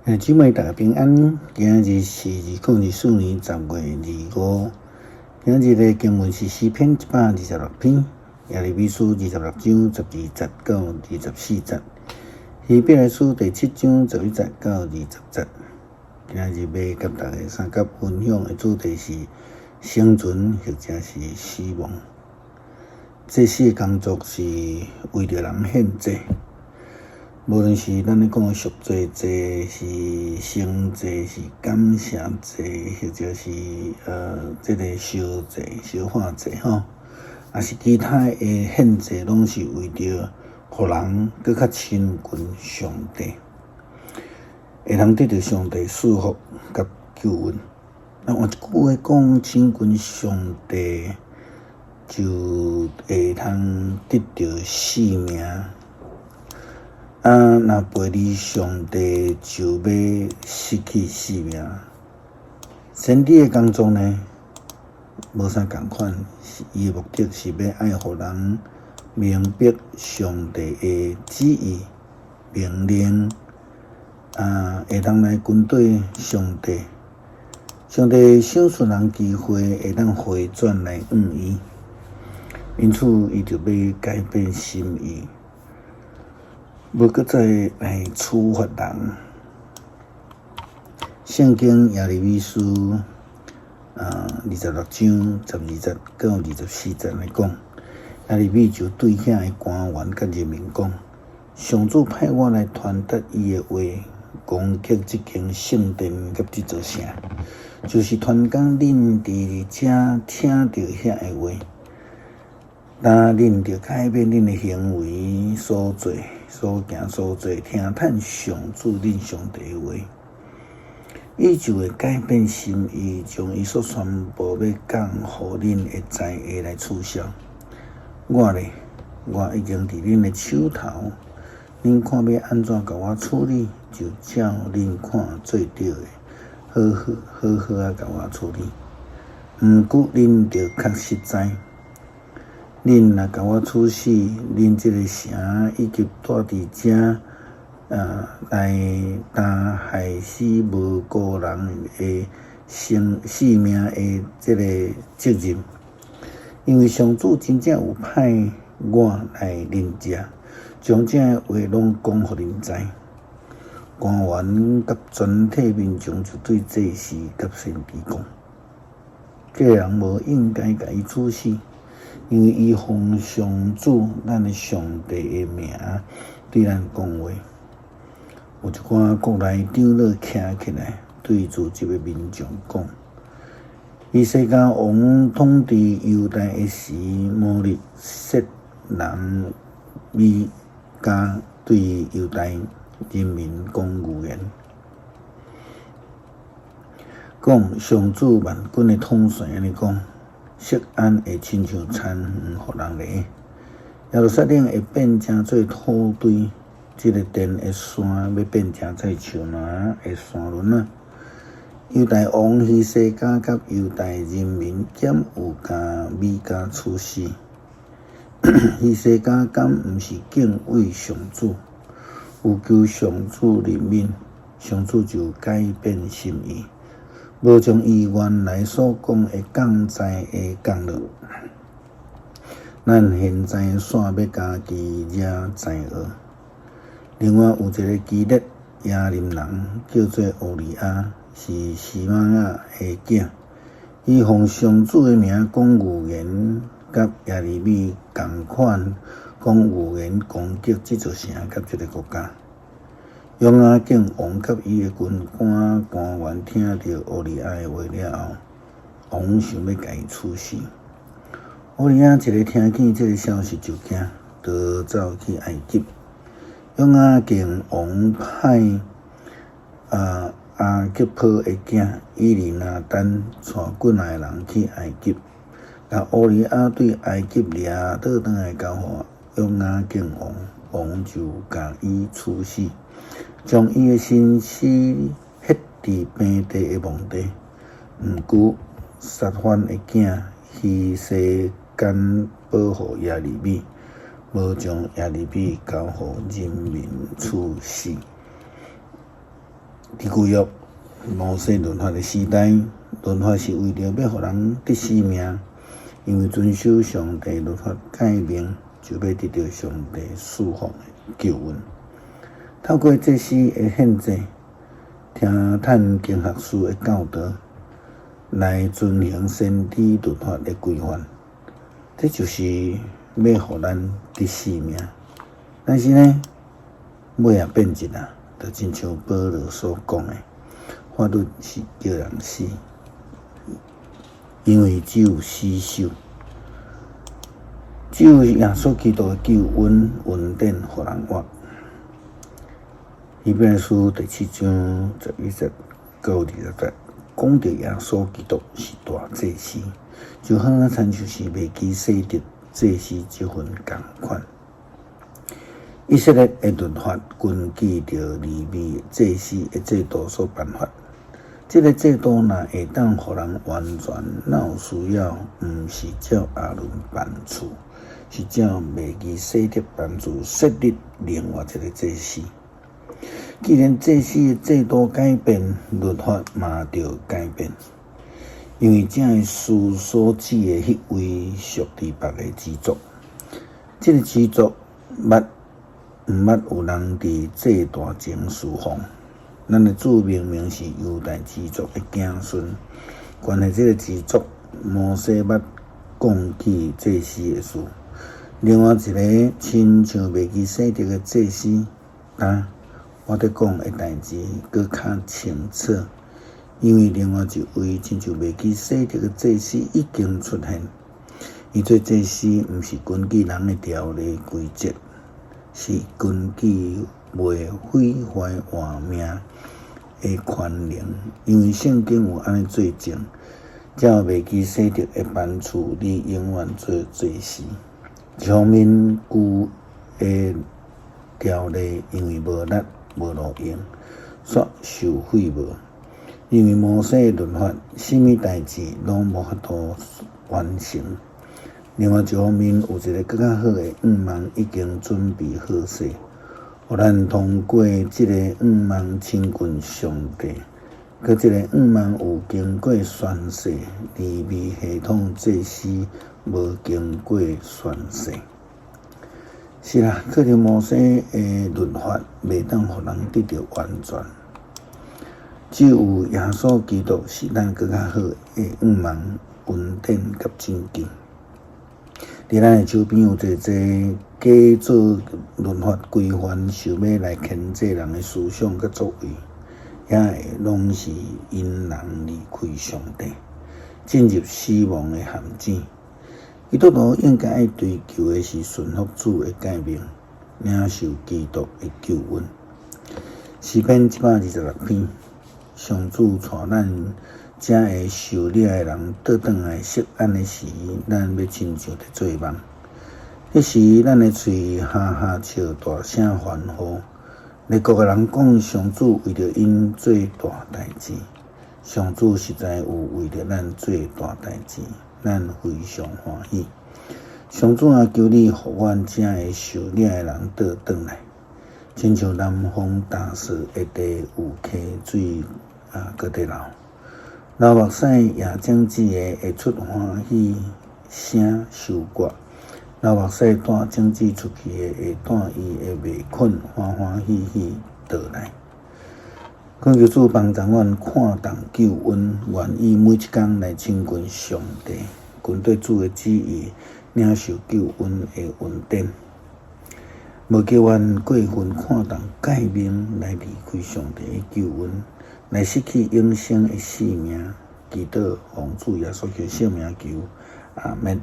姊妹大家平安，今日是2024年10月25。今日的經文是詩篇126篇，耶利米書26章12節到24節，希伯來書第7章11節到20節。今日欲佮大家相佮分享的主題是生存或者是死亡。祭司的工作是為著人獻祭。無論是咱咧講的贖罪祭，是牲祭，是感謝祭，或者是這個燒祭、燒化祭吼，抑是其他的獻祭，攏是為著予人閣較親近上帝，會通得著上帝賜福佮救恩。那換一句話講，親近上帝就會通得著性命。啊，若背離上帝，就欲失去性命。先知的工作呢，無啥仝款，伊的目的是欲愛予人明白上帝的旨意、命令，啊，會當來跟綴上帝。上帝賞賜人機會，會當回轉來向伊，因此伊就欲改變心意。無閣再來處罰人。聖經耶利米書26章12節到24節來講，耶利米就對遐的官員佮人民講：上主派我來傳達伊的話，攻擊這間聖殿佮這座城，就是傳講恁佇遮聽著遐的話。若恁著改變恁的行為所做、所行所做，聽趁上主恁上帝的話，伊就會改變心意，將伊所宣布欲降予恁的災禍來取消。我咧，我已經佇恁的手頭，恁看欲按怎共我處理，就照恁看做對的，好好好好仔共我處理。毋過恁著確實知。恁若共我處死，恁這个城以及住佇遮來擔害死無辜人的生性命的這个責任，因為上主真正有派我來恁遮，將這話攏講予恁知。官員佮全體民眾就對祭司佮先知講：這个人無應該共伊處死。因為伊奉上主咱的上帝的名對咱講話，有一寡國內長老徛起來，對聚集的民眾講：希西家王統治猶大的時，摩利設人米迦對猶大人民講預言，講上主萬軍的統帥按呢講。錫安會親像田園予人犁，耶路撒冷會變成做土堆，這个殿的山欲變成做樹林的山崙仔。猶大王希西家佮猶大人民敢有共米迦處死？希西家敢毋是敬畏上主，有求上主憐憫，上主就改變心意。無將伊原來所講的降災的降落。咱現在煞欲家己惹災禍。另外有一个基列雅琳人叫做烏利亞，是示瑪雅的囝。伊奉上主的名講預言，佮耶利米仝款講預言，攻擊這座城佮這个國家。約雅敬王佮伊的軍官官員聽著烏利亞的話了後，王想欲共伊處死。烏利亞一个聽見這个消息就驚，逃走去埃及。約雅敬王派亞克波的囝以利拿單帶幾若个人去埃及，共烏利亞對埃及掠倒轉來交予約雅敬王，王就共伊處死。將伊的身屍歇佇平地的墓地。毋過，撒番的囝希西家保護耶利米，無將耶利米交予人民處死。佇舊約摩西律法的時代，律法是為著欲予人得性命，因為遵守上帝律法誡命，就欲得著上帝賜福的救恩。透過祭司的獻祭，聽探經學士的教導，來遵行先知律法的規範，這就是欲予咱得性命。但是呢，尾仔變質啊，就親像保羅所講的，法律是叫人死，因為只有死守，只有耶穌基督的救恩恩典予人活。希伯來書第七章11節到20節，講著耶穌基督是大祭司，就好若親像是麥基洗德祭司這份仝款。以色列的律法根據著利未祭司的制度所頒發，這个制度若會當予人完全，哪有需要？毋是照亞倫班次，是照麥基洗德班次設立另外一个祭司。既然祭司的制度改變，律法嘛著改變，因為這个書所指的彼位屬佇別个支族，這个支族毋捌有人佇祭壇前事奉。咱的主明明是猶大支族的子孫，關係這个支族，摩西捌講起祭司的事。另外一个親像麥基洗德的祭司，啊，我佇講的代誌閣較清楚，因為另外一位親像麥基洗德的祭司已經出現。伊做祭司，毋是根據人的條例規則，是根據袂毀壞活命的權能，因為聖經有按呢做證，照麥基洗德的班次，你永遠做祭司。一方面，舊的條例因為無力無路用，煞受廢無。因為摩西的律法，啥物代誌攏無法度完成。另外一方面，有一个閣較好的願望已經準備好勢，予咱通過這个願望親近上帝。閣這个願望有經過宣誓，利未系統祭司無經過宣誓。是啦，可能摩西的律法袂當予人得著完全，只有耶穌基督是咱閣較好的願望、恩典佮拯救。佇咱的手邊有濟濟假做律法規範，想欲來牽制人的思想佮作為，遐个攏是引人離開上帝，進入死亡的陷阱。基督徒應該愛追求的是順服主的誡命，領受基督的救恩。詩篇126篇，上主帶咱遮个受掠的人倒轉來錫安的時，咱欲親像佇做夢。彼時，咱的喙哈哈笑，大聲歡呼。列國的人講，上主為著𪜶做大代誌，上主實在有為著咱做大代誌，咱非常歡喜。上主啊，求你予阮遮个受掠的人倒轉來，親像南風打掃的地有溪水啊，閣佇流。流目屎野種子的會出歡喜聲收割，流目屎帶種子出去的會帶伊的麥捆歡歡喜喜倒來。懇求主幫助阮看重救恩，願意每一工來親近上帝，跟綴主的旨意，領受救恩的恩典。無叫阮過分看重誡命來離開上帝的救恩，來失去永生的性命。祈禱奉主耶穌基督聖名求，阿們。